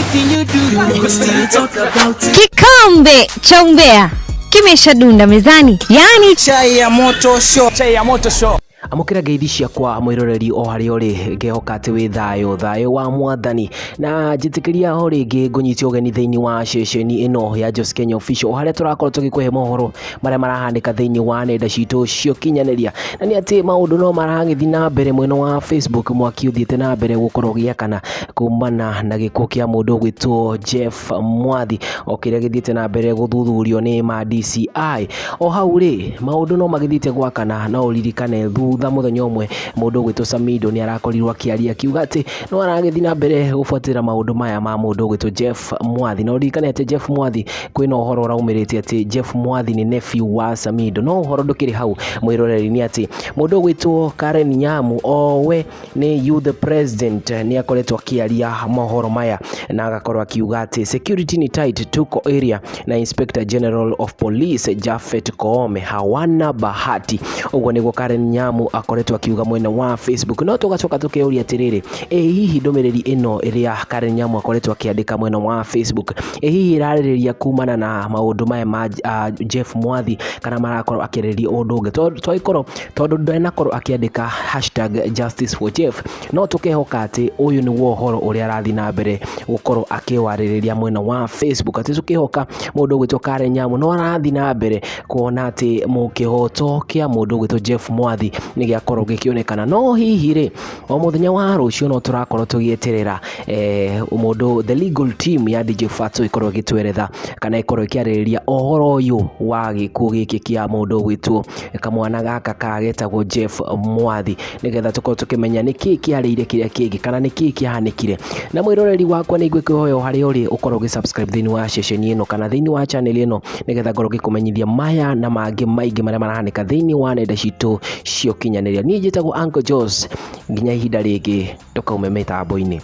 Anything you do, we still talk about it. Kikombe cha umbea kimeshadunda mezani, yaani Chai ya moto show. Chai ya moto show. Amũkĩra ngeithi ciakwa mwĩroreri o harĩa ũrĩ, ngehoka atĩ wĩ thayũ, thayũ wa Mwathani, na njĩtĩkĩria o rĩngĩ ngũnyite ũgeni thĩinĩ wa ceceni ĩno ya Jos Kenya Official, o harĩa tũrakorwo tũgĩkũhe mohoro marĩa marahanĩka thĩinĩ wa nenda citũ cia ũkinyanĩria. Na nĩ atĩ maũndũ no maragĩthiĩ na mbere mwena wa Facebook, mwaki ũthiĩte na mbere gũkorwo ũgĩakana kumana na gĩkuũ kĩa mũndũ ũgwĩtwo Jeff Mwathi, o kĩrĩa gĩthiĩte na mbere gũthuthurio nĩ ma DCI. O hau rĩ, maũndũ no magĩthiĩte gwakana. No ũririkane thutha mũthenya ũmwe mũndũ ũgwĩtwo Samido nĩ arakorirwo akĩaria akiuga atĩ no aragĩthiĩ na mbere gũbuatĩrĩra maũndũ maya ma mũndũ ũgwĩtwo Jeff Mwathi. Na ũririkane atĩ Jeff Mwathi, kwĩna ũhoro ũraumĩrĩte atĩ Jeff Mwathi nĩ nephew wa Samido, no ũhoro ndũkĩrĩ hau, mwĩroreri. Nĩ atĩ mũndũ ũgwĩtwo Karen Nyamu, owe nĩ youth president, nĩ akoretwo akĩaria mohoro maya na agakorwo akiuga atĩ security ni tight, tuko area na Inspector General of Police Japhet Koome hawana bahati. Ũguo nĩguo Karen Nyamu akoretwo akiuga mwena wa Facebook. No tũgacoka tũkeuria atĩrĩrĩ, ĩ hihi ndũmĩrĩri ĩno ĩrĩa Karen Nyamu akoretwo akĩandĩka mwena wa Facebook, ĩ hihi ĩrarĩrĩria kumana na maũndũ maya ma Jeff Mwathi, kana marakorwo akĩarĩrĩria ũndũ ũngĩ? Twagĩkorwo tondũ ndanakorwo akĩandĩka #JusticeForJeff, no tũkehoka atĩ ũyũ nĩguo ũhoro ũrĩa arathiĩ na mbere gũkorwo akĩwarĩrĩria mwena wa Facebook, atĩ tũkĩhoka mũndũ ũgwĩtwo Karen Nyamu no arathiĩ na mbere kuona atĩ kĩhoto kĩa mũndũ ũgwĩtwo Jeff Mwathi nĩ gĩakorwo gĩkĩonekana. No hihi rĩ, o mũthenya wa rũciũ no tũrakorwo tũgĩeterera mũndũ, the legal team ya DJ Fatxo, ĩkorwo ĩgĩtweretha kana ĩkorwo ĩkĩarĩrĩria ũhoro ũyũ wa gĩkuũ gĩkĩ kĩa mũndũ ũgwĩtwo kamwana gaka kagetagwo Jeff Mwathi, nĩgetha tũkorwo tũkĩmenya nĩkĩĩ kĩarĩire kĩrĩa kĩngĩ kana nĩkĩĩ kĩahanĩkire. Na mwĩroreri wakwa, nĩ ngwĩkũhoya o harĩa ũrĩ ũkorwo ũgĩ subscribe thĩinĩ wa ceceni ĩno kana thĩinĩ wa channel ĩno, nĩgetha ngorwo ngĩkũmenyithia maya na mangĩ maingĩ marĩa marahanĩka thĩinĩ wa nenda citũ cia ũkinyanĩria. Niĩ njĩtagwo Uncle Jos, nginya ihinda rĩngĩ, ndũkaume mĩtambo-inĩ.